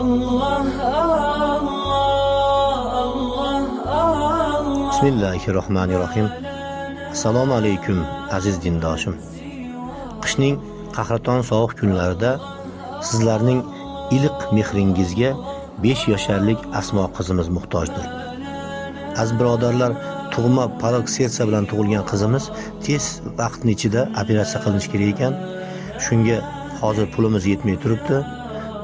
Allah Allah Allah Allah. Bismillahirrohmanirrohim. Assalomu alaykum, aziz dindoshim. Qishning qahraton sovuq kunlarida sizlarning iliq mehringizga 5 yasharlik Asmo qizimiz muhtojdir. Aziz birodarlar, tug'ma порок сердца bilan tug'ilgan qizimiz tez vaqtni ichida operatsiya qilinishi kerak ekan. Shunga hozir pulimiz yetmay turibdi.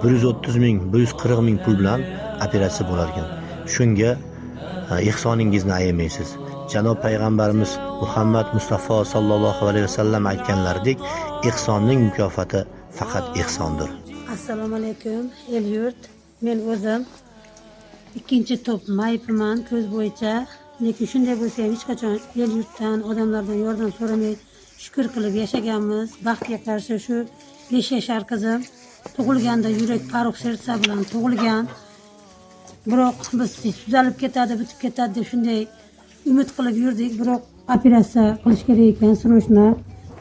130 ming, 140 ming pul bilan operatsiya bo'lar ekan. Shunga ehsoningizni ayamaysiz. Janob payg'ambarimiz Muhammad Mustafa sallallohu alayhi vasallam aytganlaridek, ehsonning mukofoti faqat ehsondir. Assalomu alaykum, el yurt. Men o'zim ikkinchi to'p mayibman ko'z bo'yicha, lekin shunday bo'lsa ham hech qachon el yurtdan, odamlardan yordam so'ramay shukur qilib yashaganmiz. Baxtga qarshi, shu 5 yashar qizim tug'ilganda yurak порок сердца bilan tug'ilgan. Biroq biz tuzalib ketadi, bitib ketadi deb shunday umid qilib yurdik. Biroq operatsiya qilish kerak ekan срочно.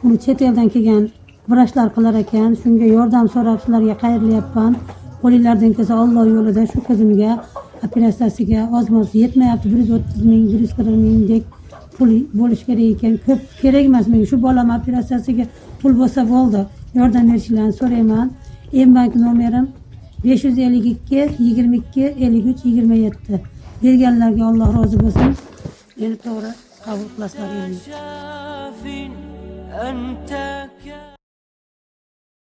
Uni chet eldan kelgan vrachlar qilar ekan. Shunga yordam so'rab sizlarga qayrilyapman. Qo'linglardan kelsa, Olloh yo'lida shu qizimga operatsiyasiga oz moz yetmayapti, 130 ming, 140 mingdek pul bo'lishi kerak ekan. Ko'p kerak emas menga, shu bolam operatsiyasiga pul bo'lsa bo'ldi. Yordam berishlarini so'rayman. Mbank nomerim 552 22 53 27. Berganlarga Alloh rozi bo'lsin. Meni to'g'ri qabul qilasizlar. شاف أنت.